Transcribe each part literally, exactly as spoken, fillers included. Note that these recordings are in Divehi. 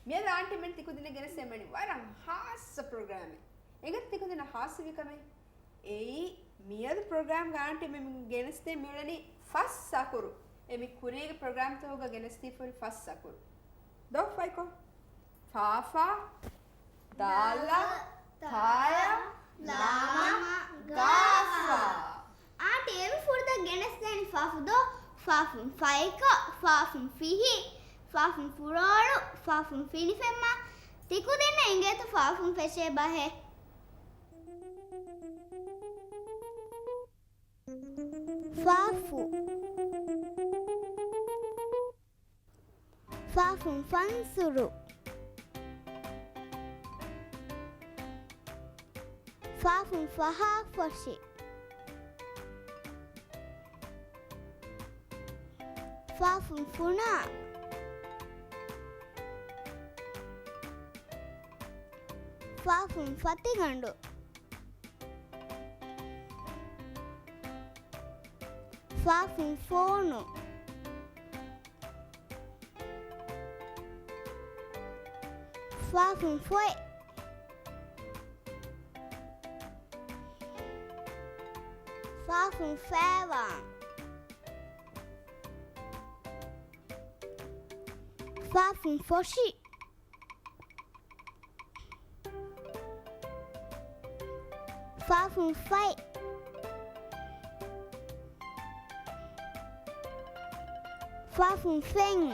މިއަދު އާންޓީމެން ތިކުދިންނަށް ގެނެސްދޭ މިއުޅެނީ ވަރަށް ހާއްސަ ޕްރޮގްރާމެއް. އެނގޭތަ ތިކުދިންނަށް ހާއްސަވި ކަމެއް؟ އެއީ، މިއަދު ޕްރޮގްރާމްގަ އާންޓީމެން ގެނެސްދޭ މިއުޅެނީ ފަސް އަކުރު. އެ މި ކުރީގެ ޕްރޮގްރާމްތަކުގަ ގެނެސްދީފަ ހުރި ފަސް އަކުރު. ދޯ ފައިކޮށް. ފާފާ، ދާލާ، ތާޔާ، ލާމާ، ގާފާ. އާންޓީ އެންމެ ފުރަތަމަ ގެނެސްދޭނީ ފާފު ދޯ؟ ފާފުން ފައިކޮށް، ފާފުން ފިހި، ފާފުން ފުރޯޅު، ފާފުން ފިނިފެންމާ. ތިކުދިންނަށް އެނގޭތަ ފާފުން ފެށޭ ބަހެއް؟ ފާފު. ފާފުން ފަންސުރު. ފާފުން ފަހާފޮށި. ފާފުން ފުނާ. ފާފުން ފަތިގަނޑު. ފާފުން ފޯނު. ފާފުން ފޮތް. ފާފުން ފައިވާން. ފާފުން ފޮށި. ފާފުން ފަތް. ފާފުން ފެން.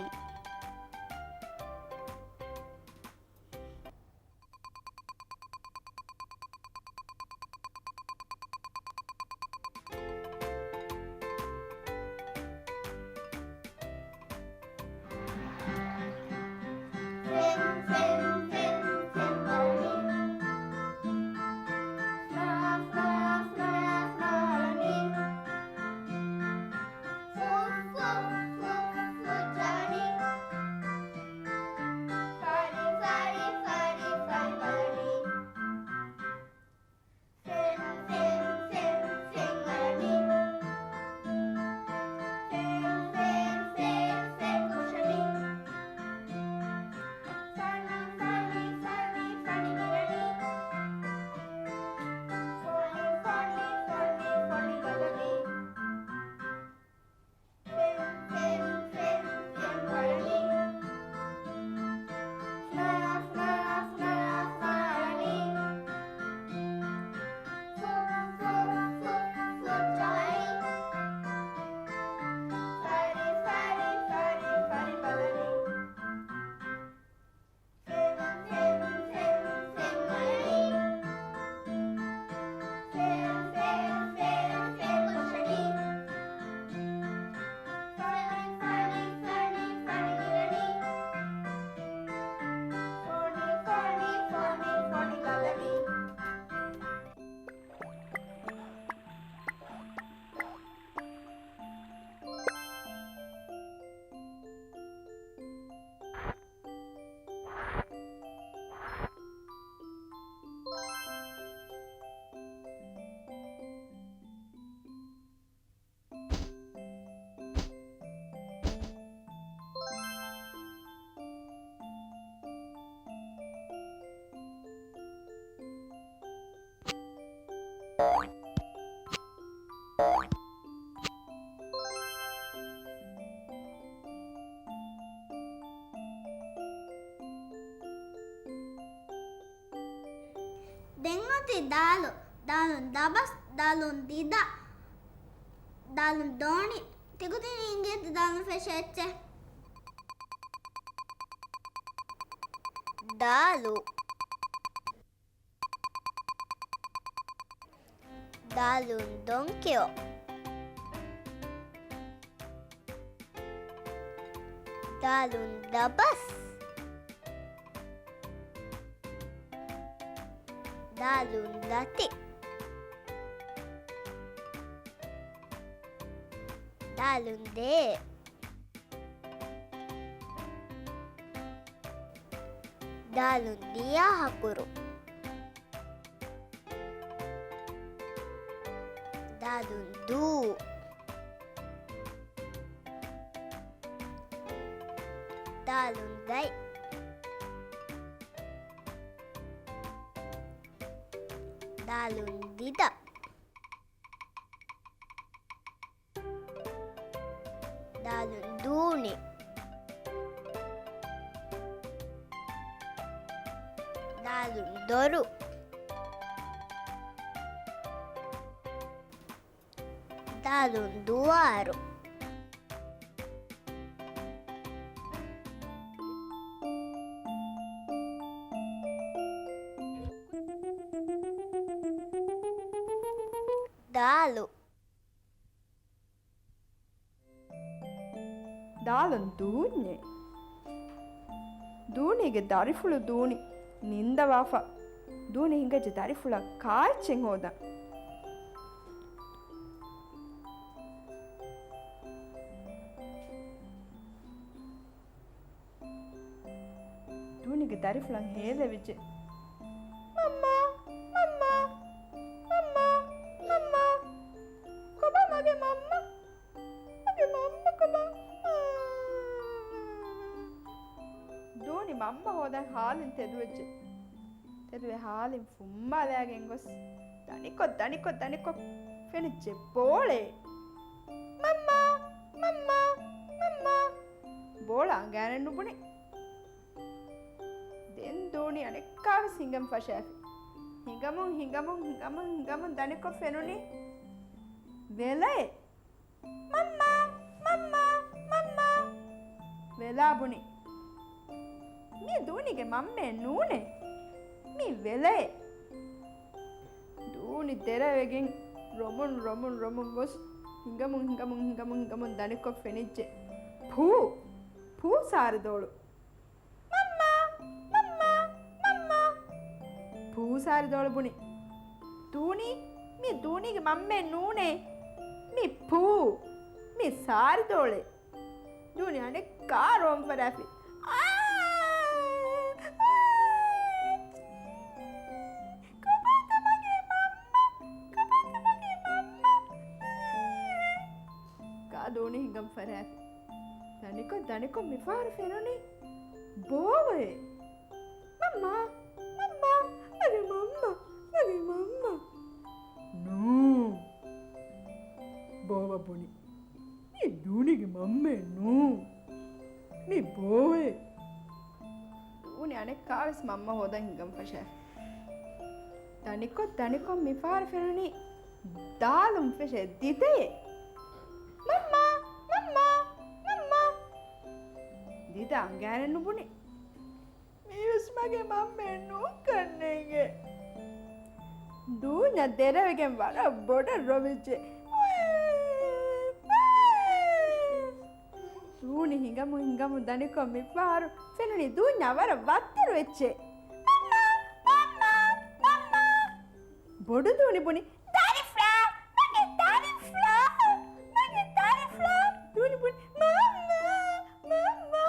ދެން އޮތީ ދާލު، ދާލުން ދަބަސް، ދާލުން ދިދަ، ދާލުން ދޯނި. ތިކުދިން އިނގޭތަ ދާލުން ފެށޭ އެއްޗެއް؟ ދާލު. ދާލުން ދޮންކެޔޮ. ދާލުން ދަބަސް. ދާލުން ދަތި. ދާލުން ދޭ. ދާލުން ދިޔާ ހަކުރު. ދާލުން ދޫ. ދާލުން ދަތް. ދާލުން ދިދަ. ދާލުން ދޫނި. ދާލުން ދޮރު. ދާލުން ދުވާރު. ދާލު. ދާލުން ދޫންޏޭ. ދޫނީގެ ދަރިފުޅު ދޫނި ނިންދަވާފަ. ދޫނި ހިނގައްޖެ ދަރިފުޅަށް ކާއެއްޗެއް ހޯދަން. ދޫނިގެ ދަރިފުޅަށް ހޭލެވިއްޖެ. މަންމާ، މަންމާ، މަންމާ، މަންމާ. ކޮބާ މަގޭ މަންމަ؟ މަގޭ މަންމަ ކޮބާ؟ ދޫނި މަންމަ ހޯދަން ހާލިން ތެދުވެއްޖެ. ތެދުވެ ހާލިން ފުއްމާލާގެން ގޮސް ދަނިކޮށް، ދަނިކޮށް، ދަނިކޮށް ފެނިއްޖެ ބޯޅައެއް. މަންމާ، މަންމާ، މަންމާ. ބޯޅަ އަނގައިނެއް ނުބުނި. ދެން ދޫނި އަނެއްކާވެސް ހިނގަން ފަށާފި. ހިނގަމުން، ހިނގަމުން، ހިނގަމުން، ހިނގަމުން ދަނިކޮށް ފެނުނީ ވެލައެއް. މަންމާ، މަންމާ، މަންމާ. ވެލާ ބުނި. މީ ދޫނިގެ މަންމައެއް ނޫނޭ. މީ ވެލައެއް. ދޫނި ދެރަވެގެން ރޮމުން، ރޮމުން، ރޮމުން ގޮސް ހިނގަމުން، ހިނގަމުން، ހިނގަމުން، ހިނގަމުން ދަނިކޮށް ފެނިއްޖެ ފޫ، ފޫ ސާރިދޯޅު. މަންމާ، މަންމާ، މަންމާ. ފޫ ސާރިދޯޅު ބުނި. ދޫނި، މީ ދޫނީގެ މަންމައެއް ނޫނޭ. މީ ފޫ. މީ ސާރިދޯޅެއް. ދޫނި އަނެއްކާ ރޯން ފަށާފި. އާ! އާ! ކޮބާތަ މަގޭ މަންމަ؟ ކޮބާތަ މަގޭ މަންމަ؟ ކާ ދޫނި ހިނގަން ފަށާފި. ދަނިކޮށް، ދަނިކޮށް މިފަހަރު ފެނުނީ ބޯވައެއް. މަންމާ، މަންމާ، މަގޭ މަންމަ، މަގޭ މަންމަ. ނޫ. ބޯވަ ބުނި. މީ ދޫނިގެ މަންމައެއް ނޫ. މީ ބޯވައެއް. ދޫނި އަނެއްކާވެސް މަންމަ ހޯދަން ހިނގަން ފަށާފި. ދަނިކޮށް، ދަނިކޮށް މިފަހަރު ފެނުނީ ދާލުން ފެށޭ ދިދައެއް. މަންމާ، މަންމާ، މަންމާ. ދިދަ އަނގައިނެއް ނުބުނި. މީވެސް މަގޭ މަންމައެއް ނޫންކަންނޭނގެ. ދޫންޏާ ދެރަވެގެން ވަރަށް ބޮޑަށް ރޮވިއްޖެ. ދޫނި ހިނގަމުން ހިނގަމުން ދަނިކޮށް މިފަހަރު ފެނުނީ ދޫންޏާ ވަރަށް ވައްތަރު އެއްޗެއް. މަންމާ، މަންމާ، މަންމާ. ބޮޑު ދޫނި ބުނި، ދަރިފުޅާ، މަގޭ ދަރިފުޅާ، މަގޭ ދަރިފުޅާ. ދޫނި ބުނި، މަންމާ، މަންމާ.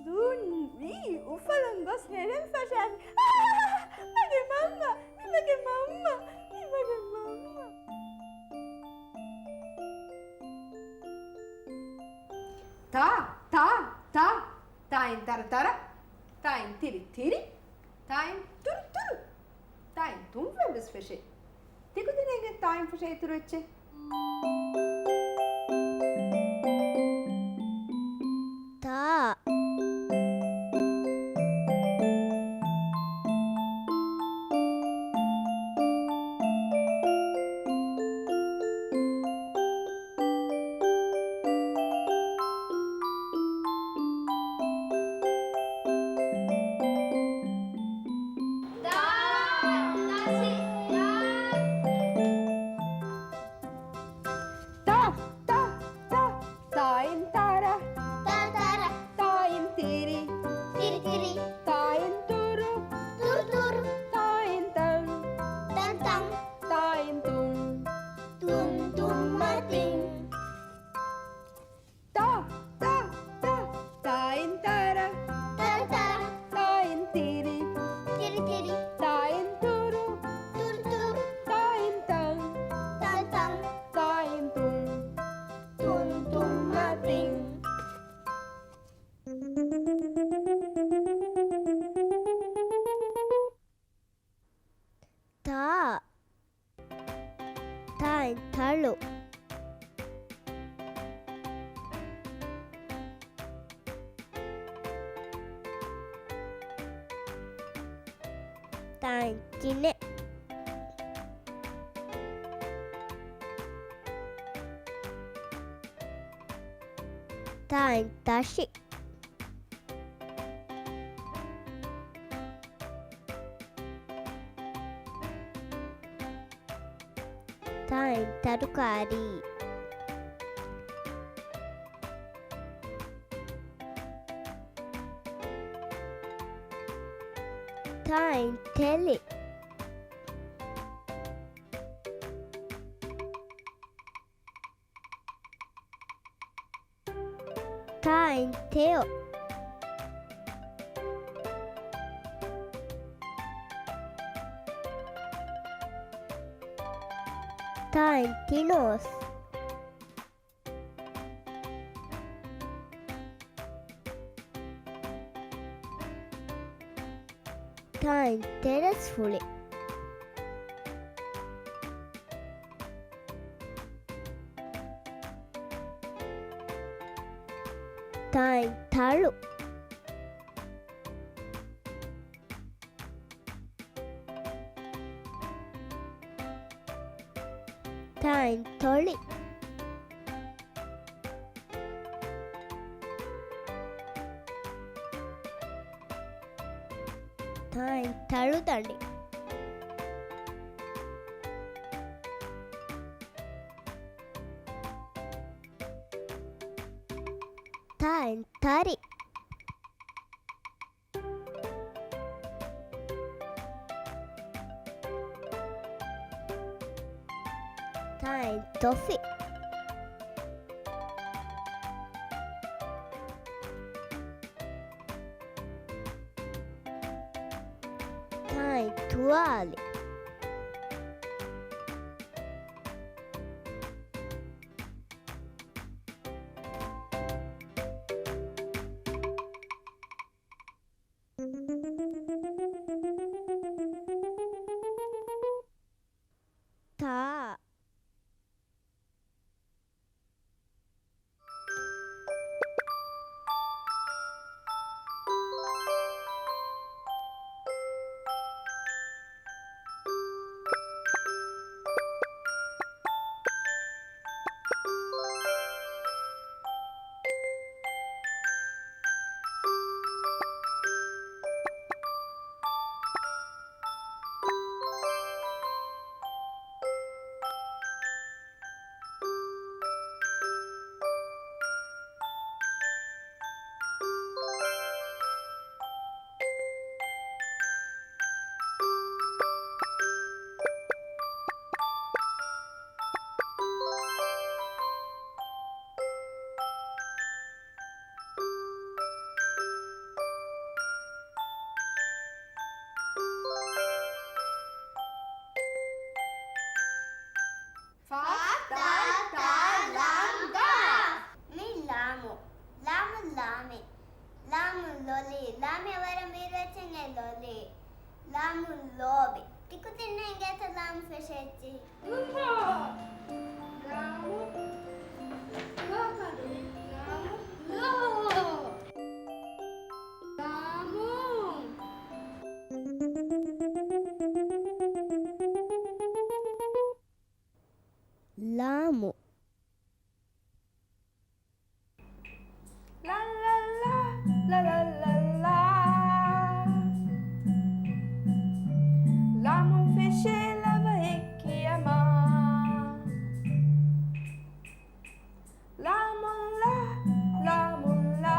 ދޫނި އުފަލުން ގޮސް ހެރެން ފަށާފި. އާ، މަގޭ މަންމަ، މީ މަގޭ މަންމަ، މީ މަގޭ މަންމަ. ތާ، ތާ، ތާ، ތާއިން ތަރަ ތަރަ، ތާއިން ތިރި ތިރި، ތާއިން ތުރު ތުރު، ތާއިން ތުންފަތް ވެސް ފެށޭ. ތިކުދިންނަށް ތާއިން ފެށޭ އިތުރު އެއްޗެއް. ތާ. ތާ، ތާއިން ތަޅު. ތާއިން ތިނެއް. ތާއިން ތަށި. ތާއިން ތަރުކާރީ. ތާއިން ތެލި. ތާއިން ތެޔޮ. ތާއިން ތިނޯސް. ތާއިން ތެރަސްފުޅި. ތާއިން ތަޅު. ތާއިން ތޮޅި. ތާއިން ތަޅުދަނޑި. ތާއިން ތަރި. ތާއިން ތޮފި. ތާއިން ތުވާލި. ތާ. ފާ، ތާ، ތާ، ލާމް، ގާފް. މީ ލާމު. ލާމު، ލާމެއް. ލާމު، ލޮލި. ލާމެއަށް ވަރަށް ބިރު އެއްޗެއް އެ ލޮލި. ލާމު، ލޯބި. ތިކުދިންނަށް އެނގޭތަ ލާމު ފެށޭ އެއްޗެހި؟ ލާމު، ލޯ ކަދު. ލާމު، ލޯ. ލާމު. ލާމު. ލައްލައްލާ، ލަލައްލައްލާ. ލާމުން ފެށޭ ލަވައެއް ކިޔަމާ. ލާމުންލާ، ލާމުންލާ.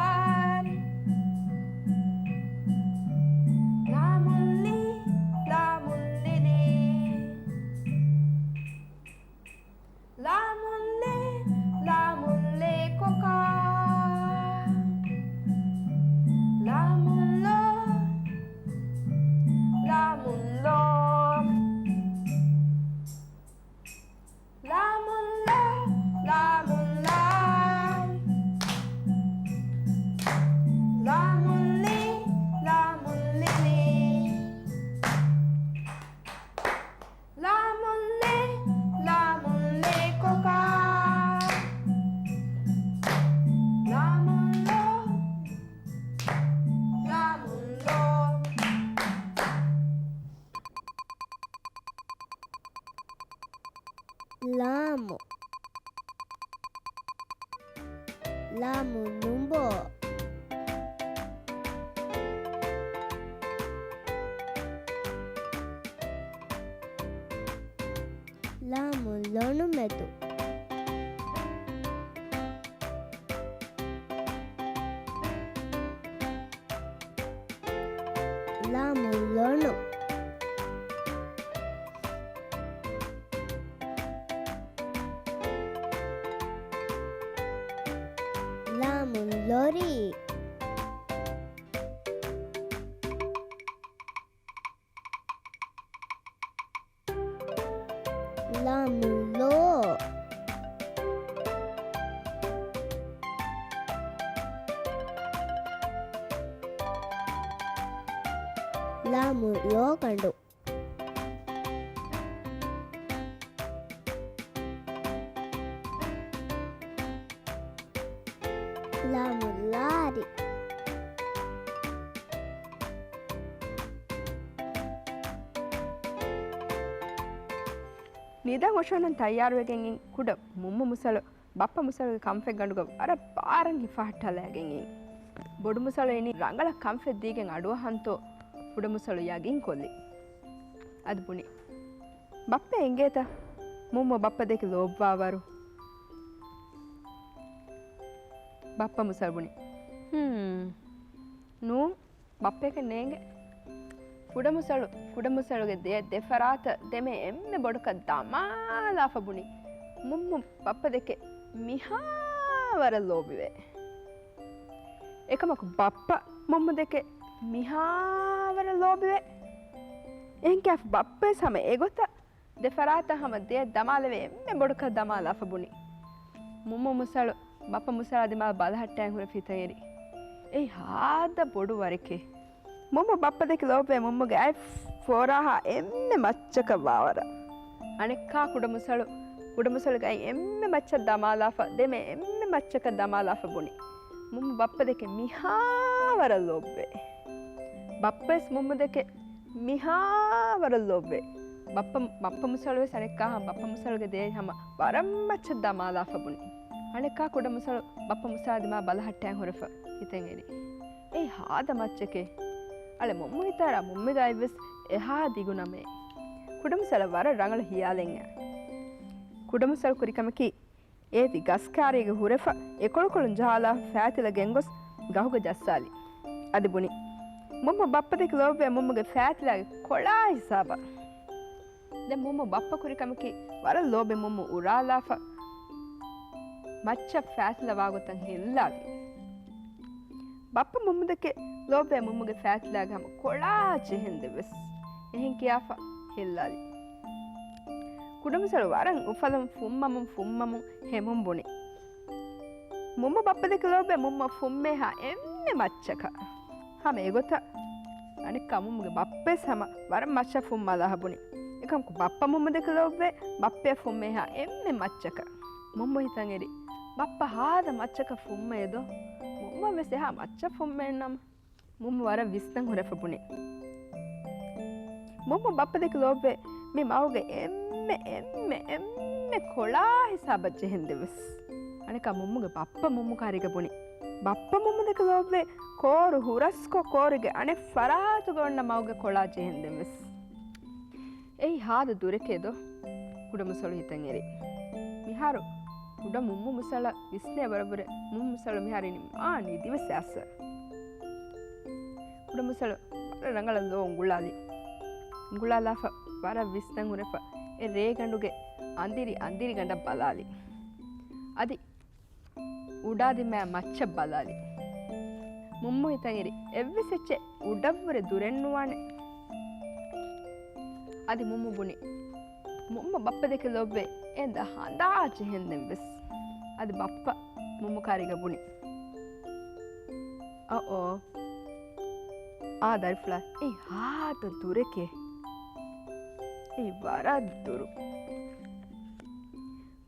ލާމު. ލާމު ނުބޯ. ލާމު ލޮނުމެދު. ލާމު ލޮނު. ލާމު ލޮރީ. ލާމު ލޯ. ލާމު ލޯގަނޑު. ލާމު ލާރި. ނިދަން އޮށޯނަން ތައްޔާރުވެގެން އިން ކުޑަ މުއްމު މުސަޅު ބައްޕަ މުސަޅުގެ ކަންފަތްގަނޑުގަ ވަރަށް ބާރަށް ހިފަހައްޓާލައިގެން އިން. ބޮޑު މުސަޅު އިނީ ރަނގަޅަށް ކަންފަތް ދީގެން އަޑުއަހަންތޯ ކުޑަ މުސަޅު ޔަގީން ކޮށްލި. އަދި ބުނި، ބައްޕަ އެނގޭތަ؟ މުއްމު ބައްޕަ ދެކެ ލޯބިވާވަރު. ބައްޕަ މުސަޅު ބުނި، ހުން، ނޫން. ބައްޕައަކަށް ނޭނގެ. ކުޑަމުސަޅު، ކުޑަމުސަޅުގެ ދެ، ދެފަރާތަށް ދެމެ އެންމެ ބޮޑަކަށް ދަމާލާފަ ބުނި. މުއްމު ބައްޕަ ދެކެ މިހާވަރަށް ލޯބިވޭ. އެކަމަކު ބައްޕަ މުއްމު ދެކެ މިހާވަރަށް ލޯބިވޭ. އެހެންކައިފަ ބައްޕަވެސް ހަމަ އެގޮތަށް ދެފަރާތަށް ހަމަ ދެއަތް ދަމާލެވޭ އެންމެ ބޮޑަކަށް ދަމާލާފަ ބުނި. މުއްމު މުސަޅު ބައްޕަ މުސަޅާ ދިމާ ބަލަހައްޓައިން ހުރެފަ ހިތަށް އެރި. އެއީ ހާދަ ބޮޑު ވަރެކޭ. މުއްމު ބައްޕަ ދެކެ ލޯބިވޭ މުއްމުގެ އަތް ފޯރާހާ އެންމެ މައްޗަކަށް ވާވަރަށް. އަނެއްކާ ކުޑަމުސަޅު، ކުޑަމުސަޅުގެ އަތް އެންމެ މައްޗަށް ދަމާލާފަ، ދެމެ އެންމެ މައްޗަކަށް ދަމާލާފަ ބުނި. މުއްމު ބައްޕަ ދެކެ މިހާވަރަށް ލޯބިވޭ. ބައްޕަވެސް މުއްމު ދެކެ މިހާވަރަށް ލޯބިވޭ. ބައްޕަ، ބައްޕަ މުސަޅުވެސް އަނެއްކާހާ ބައްޕަ މުސަޅުގެ ދެއަތް ހަމަ ވަރަށް މައްޗަށް ދަމާލާފަ ބުނި. އަނެއްކާ ކުޑަމުސަޅު ބައްޕަ މުސަޅާ ދިމާ ބަލަހައްޓައިން ހުރެފަ ހިތަށް އެރި. އެއީ ހާދަ މައްޗެކޭ. އަޅެ މުއްމު ހިތާރާ މުއްމުގެ އަތްވެސް އެހާ ދިގު ނަމޭ. ކުޑަމުސަޅަށް ވަރަށް ރަނގަޅު ހިޔާލެއް އެ. ކުޑަމުސަޅު ކުރި ކަމަކީ އޭތި ގަސްކާރީގެ ހުރެފަ އެކޮޅުކޮޅުން ޖަހާލާފަ ފައިތިލަ ގެންގޮސް ގަހުގަ ޖައްސާލި. އަދި ބުނި، މުއްމު ބައްޕަ ދެކެ ލޯބިވޭ މުއްމުގެ ފައިތިލާގެ ކޮޅާ ހިސާބަށް. ދެން މުއްމު ބައްޕަ ކުރި ކަމަކީ ވަރަށް ލޯބި މުއްމު އުރާލާފަ މައްޗަށް ފައިތިލަ ވާގޮތަށް ހެއްލާލި. ބައްޕަ މުއްމު ދެކެ ލޯބިވޭ މުއްމުގެ ފައިތިލާގެ ހަމަ ކޮޅާ ޖެހެންދެން ވެސް އެހެން ކިޔާފަ ހެއްލާލި. ކުޑަމުސަޅު ވަރަށް އުފަލުން ފުއްމަމުން ފުއްމަމުން ހެމުން ބުނި. މުއްމު ބައްޕަ ދެކެ ލޯބިވޭ މުއްމަށް ފުއްމޭހާ އެންމެ މައްޗަކަށް. ހަމަ އެގޮތަށް އަނެއްކާ މުއްމުގެ ބައްޕަވެސް ހަމަ ވަރަށް މައްޗަށް ފުއްމާލާފަ ބުނި. އެކަމަކު ބައްޕަ މުއްމު ދެކެ ލޯބިވޭ ބައްޕަޔަށް ފުއްމޭހާ އެންމެ މައްޗަކަށް. މުއްމު ހިތަށް އެރި، ބައްޕަ ހާދަ މައްޗަކަށް ފުއްމައޭ ދޯ؟ މުއްމަށްވެސް އެހާ މައްޗަށް ފުއްމައެއްނަމަ. މުއްމު ވަރަށް ވިސްނަން ހުރެފަ ބުނި. މުއްމު ބައްޕަ ދެކެ ލޯބިވޭ މި މަގުގެ އެންމެ، އެންމެ، އެންމެ ކޮޅާ ހިސާބަށް ޖެހެންދެން ވެސް. އަނެއްކާ މުއްމުގެ ބައްޕަ މުއްމު ކާރީގަ ބުނި. ބައްޕަ މުއްމު ދެކެ ލޯބިވޭ ކޯރު ހުރަސްކޮށް ކޯރުގެ އަނެއް ފަރާތުގަ އޮންނަ މަގުގެ ކޮޅާ ޖެހެންދެން ވެސް. އެއީ ހާދަ ދުރެކޭ ދޯ؟ ކުޑަމުސަޅު ހިތަށް އެރި. މިހާރު ކުޑަ މުއްމު މުސަޅަށް ވިސްނޭ ވަރަށްވުރެ މުއްމު މުސަޅު މިހާރު އިނީ މާ ނިދިވެސް އައިސް. ކުޑަމުސަޅު ވަރަށް ރަނގަޅަށް ލޯ އުނގުޅާލި. އުނގުޅާލާފަ ވަރަށް ވިސްނަން ހުރެފަ އެ ރޭގަނޑުގެ އަނދިރި އަނދިރިގަނޑަށް ބަލާލި. އަދި އުޑާ ދިމާ މައްޗަށް ބަލާލި. މުއްމު ހިތަށް އެރި އެއްވެސް އެއްޗެއް އުޑަށްވުރެ ދުރެއްނުވާނެ. އަދި މުއްމު ބުނި، މުއްމު ބައްޕަ ދެކެ ލޯބިވޭ އެނދަ ހަނދާ ޖެހެންދެން ވެސް. އަދި ބައްޕަ މުއްމު ކާރީގަ ބުނި، އައޯ، އާ ދަރިފުޅާ، އެއީ ހާދަ ދުރެކޭ. އެއީ ވަރަށް ދުރު.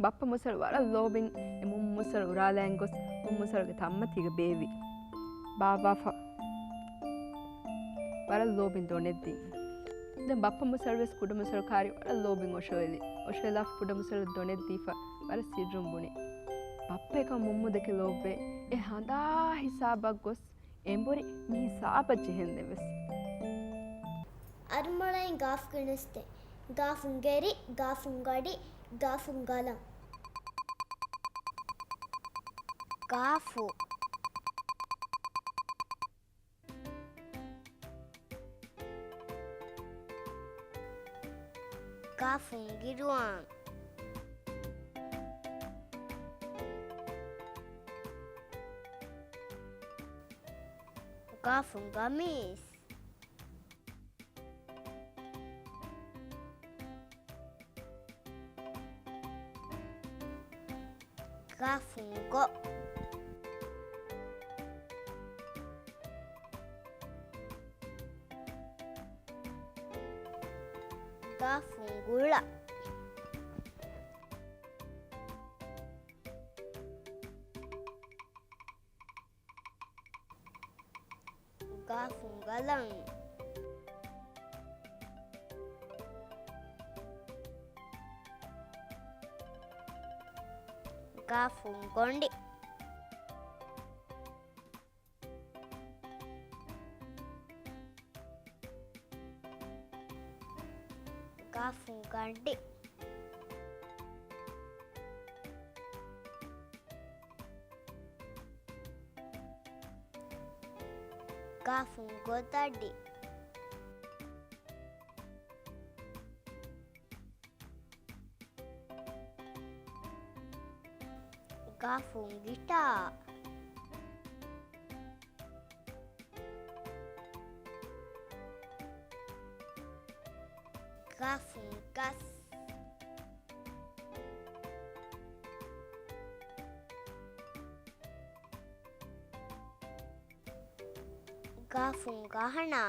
ބައްޕަ މުސަޅު ވަރަށް ލޯބިން އެ މުއްމު މުސަޅު އުރާލައިން ގޮސް މުއްމު މުސަޅުގެ ތަންމަތީގަ ބޭއްވި. ބާއްވާފަ ވަރަށް ލޯބިން ދޮނެއްދިން. ދެން ބައްޕަ މުސަޅުވެސް ކުޑަ މުސަޅު ކާރި ވަރަށް ލޯބިން އޮށޯވެލި. އޮށެލާފަ ކުޑަމުސަޅަ ދޮނެއްދީފަ ވަރަށް ސިއްރުން ބުނި. ބައްޕައަކަށް މުއްމުދަކެ ލޯބިވެ، އެ ހަނދާ ހިސާބަށް ގޮސް އެނބުރި މި ހިސާބަށް ޖެހެންދެންވެސް. އަރިމަޅައިން ގާފު ގިނަސްދޭ. ގާފުން ގެރި، ގާފުން ގަޑި، ގާފުން ގަލަން. ގާފު. ގާފުން ގިރުވާން. ގާފުން ގަމީސް. ގާފުން ގޮ. ގާފުން ގުޅަ. ގާފުން ގަލަން. ގާފުން ގޮނޑި. ގާފުން ގަނޑި. ގާފުން ގޮދަޑި. ގާފުން ގިޓާ. ގާފުން ގަސް. ގާފުން ގަހަނާ.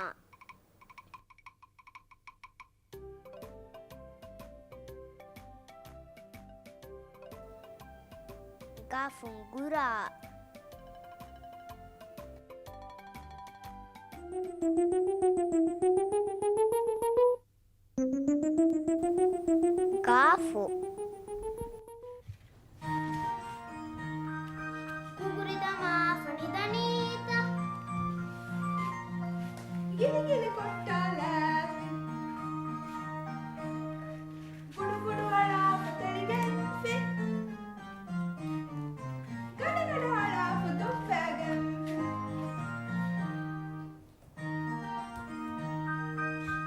ގާފުން ގުރާ. ގާފު. ގުގުރި ދަމާ ފަނި ދަނީތަ؟ ގިލިގިލި ކޮއްޓާލާފި. ގުޑުގުޑު އަޅާފަ ތެޅިގެންފި. ގަޑަގަޑަ އަޅާފަ ދުއްވައިގެންފި.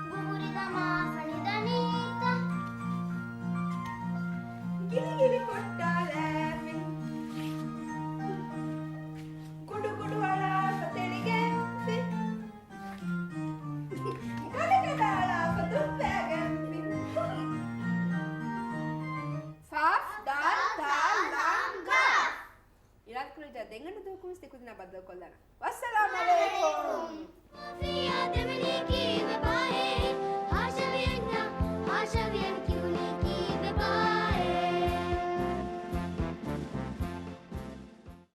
ގުގުރި ދަމާ ފަނި ދަނީތަ؟ ގިލިގިލި ކޮއްޓާލާފި. ގުޑުގުޑު އަޅާފަ ތެޅިގެންފި. ގަޑަގަޑަ އަޅާފަ ދުއްވައިގެންފި. ފާފް ދާލް ތާ ލާމް ގާފް. އިރާދަކުރެއްވިއްޔާ ދެން އަންނަ ދުވަހަކުވެސް ތިކުދިންނާ ބައްދަލުކޮށްލާނަން.